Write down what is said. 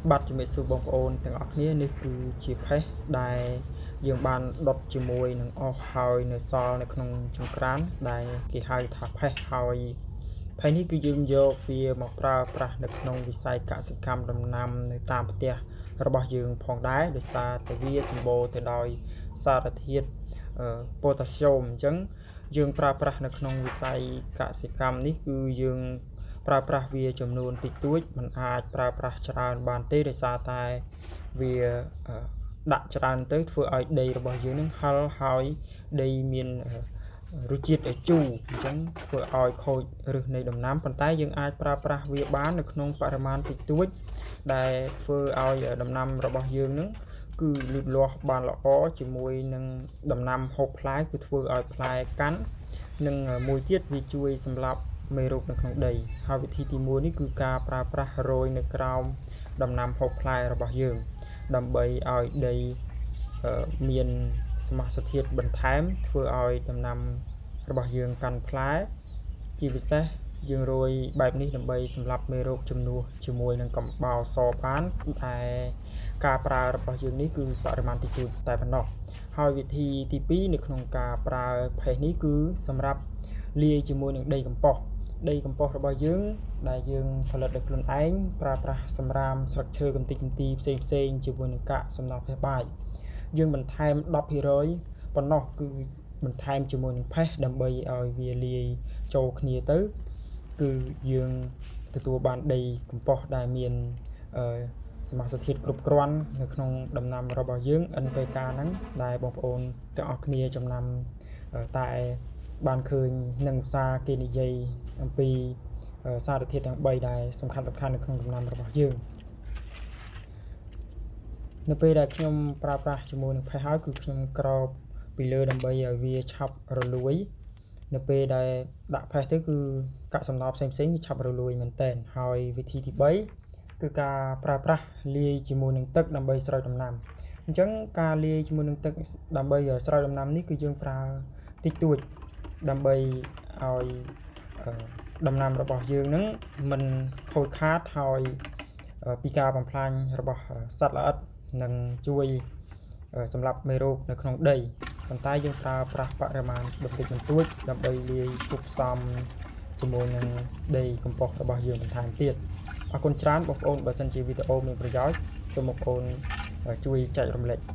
បាទជំរាបសួរបងប្អូនទាំងអស់គ្នានេះគឺជាផេះដែលយើងបានដុតជាមួយនឹងអស់ហើយនៅសល់នៅក្នុងចង្ក្រានដែលគេហៅថាផេះហើយផេះនេះគឺយើងយកវាមកប្រើប្រាស់នៅក្នុងវិស័យកសិកម្មដំណាំនៅតាមផ្ទះរបស់យើងផងដែរដោយសារតែវាសម្បូរទៅដោយសារធាតុប៉ូតាស្យូមអញ្ចឹងយើងប្រើប្រាស់នៅក្នុងវិស័យកសិកម្មនេះគឺយើងប្រើប្រាស់វាចំនួនតិចតួចมันអាចប្រើប្រាស់ច្រើនបានទេដោយសារតែវាដាក់ច្រើនទៅធ្វើឲ្យដីរបស់យើងនឹងហឹលហើយដីមានរសជាតិជូរអញ្ចឹងធ្វើឲ្យខូចឫសនៃដំណាំប៉ុន្តែយើងអាចប្រើប្រាស់វាបាននៅក្នុងបរិមាណតិចតួចដែលធ្វើឲ្យដំណាំរបស់យើងនឹងគឺលូតលាស់បានល្អជាមួយនឹងដំណាំហូបផ្លែគឺធ្វើឲ្យផ្លែកាន់និងមួយទៀតវាជួយសម្លាប់មេរោគនៅក្នុងដីហើយវិធីទី1នេះគឺការប្រើប្រាស់រោយនៅក្រោមដំណាំហូបផ្លែរបស់យើងដើម្បីឲ្យដីមានសមាសធាតុបន្ថែមធ្វើឲ្យដំណាំរបស់យើងកាន់ផ្លែជាពិសេសយើងរោយបែបនេះដើម្បីសម្លាប់មេរោគជំនួសជាមួយនឹងកំបោរសបានតែការប្រើរបស់យើងនេះគឺបរិមាណតិចតួចតែប៉ុណ្ណោះហើយវិធីទី2នៅក្នុងការប្រើផេះនេះគឺសម្រាប់លាយជាមួយនឹងដីកំប៉ុស្តដីកំប៉ុស្តរបស់យើងដែលយើងផលិតដោយខ្លួនឯងប្រើប្រាស់សម្រាមស្លឹកឈើកំទេចកំទីផ្សេងផ្សេងជាមួយនឹងកាកសំណល់ផ្ទះបាយយើងបន្ថែម10%ប៉ុណ្ណោះគឺបន្ថែមជាមួយនឹងផេះដើម្បីឲ្យវាលាយចូលគ្នាទៅគឺយើងទទួលបានដីកំប៉ុស្តដែលមានសមាសធាតុគ្រប់គ្រាន់នៅក្នុងដំណាំរបស់យើង NPK ហ្នឹងដែលបងប្អូនទាំងអស់គ្នាចំណាំតែបានឃើញនឹងផ្សារគេនិយាយអំពីសារធាតុទាំង3ដែលសំខាន់ៗនៅក្នុងដំណាំរបស់យើងនៅពេលដែលខ្ញុំប្រើប្រាស់ជាមួយនឹងផេះហើយគឺខ្ញុំក្របពីលើដើម្បីឲ្យវាឆាប់រលួយនៅពេលដែលដាក់ផេះទៅគឺកាកសំណល់ផ្សេងៗវាឆាប់រលួយមែនទែនហើយវិធីទី3គឺការប្រើប្រាស់លាយជាមួយនឹងទឹកដើម្បីស្រោចដំណាំអញ្ចឹងការលាយជាមួយនឹងទឹកដើម្បីស្រោចដំណាំនេះគឺយើងប្រើតិចតួចដើម្បីឲ្យដំណាំរបស់យើងនឹងមិនខូចខាតហើយពីការបំផ្លាញរបស់សត្វល្អិតនិងជួយសម្លាប់មេរោគនៅក្នុងដីប៉ុន្តែយើងប្រើប្រាស់បរិមាណបន្តិចបន្តួចដើម្បីលាយគប់ផ្សំជាមួយនឹងដីកំប៉ុស្តរបស់យើងបន្ថែមទៀតអរគុណច្រើនបងប្អូនបើសិនជាវីដេអូមានប្រយោជន៍សូមបងប្អូនជួយចែករំលែក។